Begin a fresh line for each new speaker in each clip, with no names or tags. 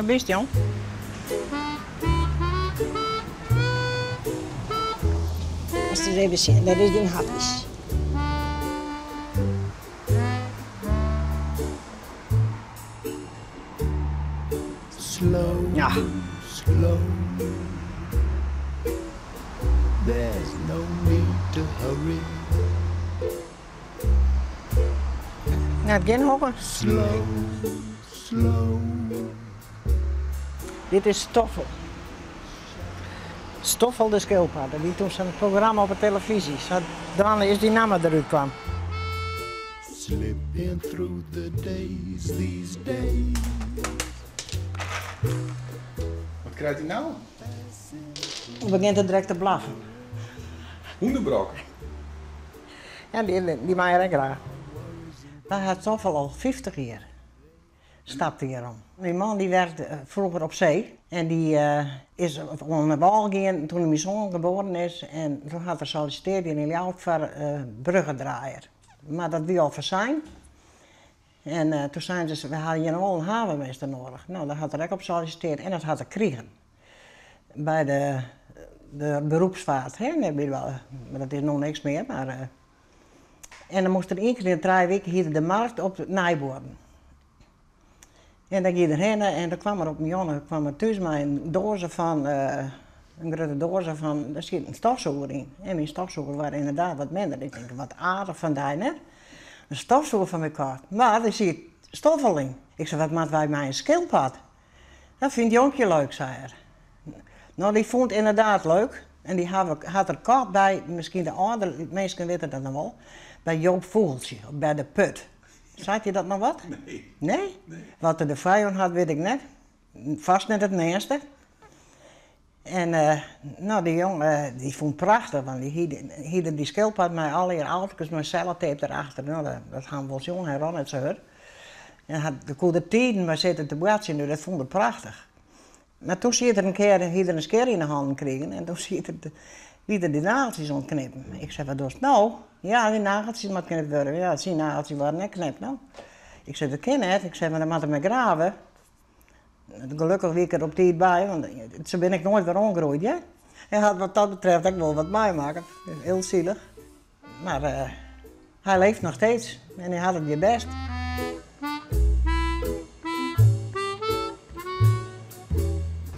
No bist jong. Moatst ris even sjen, dêr is dyn hapjes.
Slow,
Ja.
slow. There's no need to hurry.
Net gjin honger.
Slow, slow.
Dit is Stoffel. Stoffel de Skilpad. Dat wie toen sa'n programma op de televyzje. Sadwaande is dy namme derút kwam.
Slipping through the days these days.
Wat krijt hy no?
Hy begjint er direkt te blaffen.
Hûnebrok.
Ja, dy mei er ek graach. Wy ha Stoffel al 50 jier. Stapt hjir om. Myn man dy werkte froeger op see en dy is oan de wâl gien toen myn soan geboren is en toen hat er solliciteerd hjir yn Ljouwert foar bruggedraaier. Mar dat wie al fersein. En toen seinen se, we ha hjir noch wol in havenmeester noadich. No, dêr hat er ek op solliciteerd en dat hat er krigen. By de beroepsvaart, hè, mar dat is no niks mear. Mar, en dan moast er ien kear yn de trije wike hie er de markt op de Nijbuorren. En dan gie er hinne en dan kwam er op in jûn kwam er thús mei in doaze fan, in grutte doaze fan, dêr siet in stofsûger yn. En myn stofsûger waard ynderdaad wat minder. Ik tink, wat aardich fan dy, net? In stofsûger fan my kocht. Mar der siet Stoffel yn. Ik sei, wat moatte wy mei in skilpad? Dat fynt jonkje leuk, sei er. No, dy fûn it ynderdaad leuk en dy hat er kocht by, miskien de âldere minsken witte dat noch wol, by Joop Fûgeltsje, by de Put. Seit je dat noch wat?
Nee.
Nee? Wat er derfoar jûn hat, wit ik net. Fast net it minste. En no, dy jonge dy fûn it prachtich, want dy hie der dy skilpad mei allegear autokes mei sellotape derachter. No, dat ha we wol sjoen, hy rûn net sa hurd. En hat, der koe der tiden mei sitte te boartsjen, dus dat fûn er prachtich. Mar toen siet er in kear, hie er in skjirre yn 'e hannen krigen en toen siet er, wie er dy nageltsjes oan it knippen. Ik sei, wat dochst no? Ja, dy nageltsjes moatte knipt wurde. Ja, syn nageltsjes waarden net knipt, no. Ik sei, dat kin net. Ik sei, want dan moat er mei grave. Gelokkich wie ik der op tiid by, want se binne ek noait wer oangroeid, hear. Hy hat wat dat betreft ek wol wat meimakke. Hiel silich. Mar hy leeft noch steeds en hy hat it hjir bêst.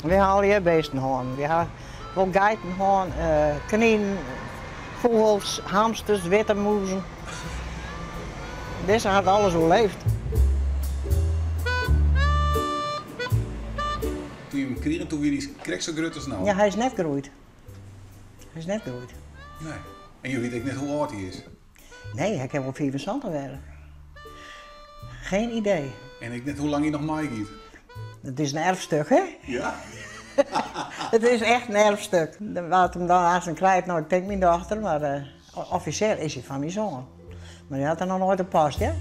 Wy ha allegear beesten hân. Wy ha wol geiten hân, kninen, fûgels, hamsters, witte mûzen. Dizze hat alles oerleefd.
Toen je him krigen, toen wie hy krekt sa grut as no?
Ja, hy is net groeid. Hy is net groeid.
Nee. En je witte ek net hoe âld hy is?
Nee, hy kin wol 75 wurde. Geen idee.
En ek net hoe lang hy noch meigiet?
It is in erfstuk, hè?
Ja.
It is echt in erfstuk. Wa't him dan aansten krijt, no, ik tink myn dochter, mar offisjeel is hy fan myn soan. Mar dy hat der noch noait op past, hear.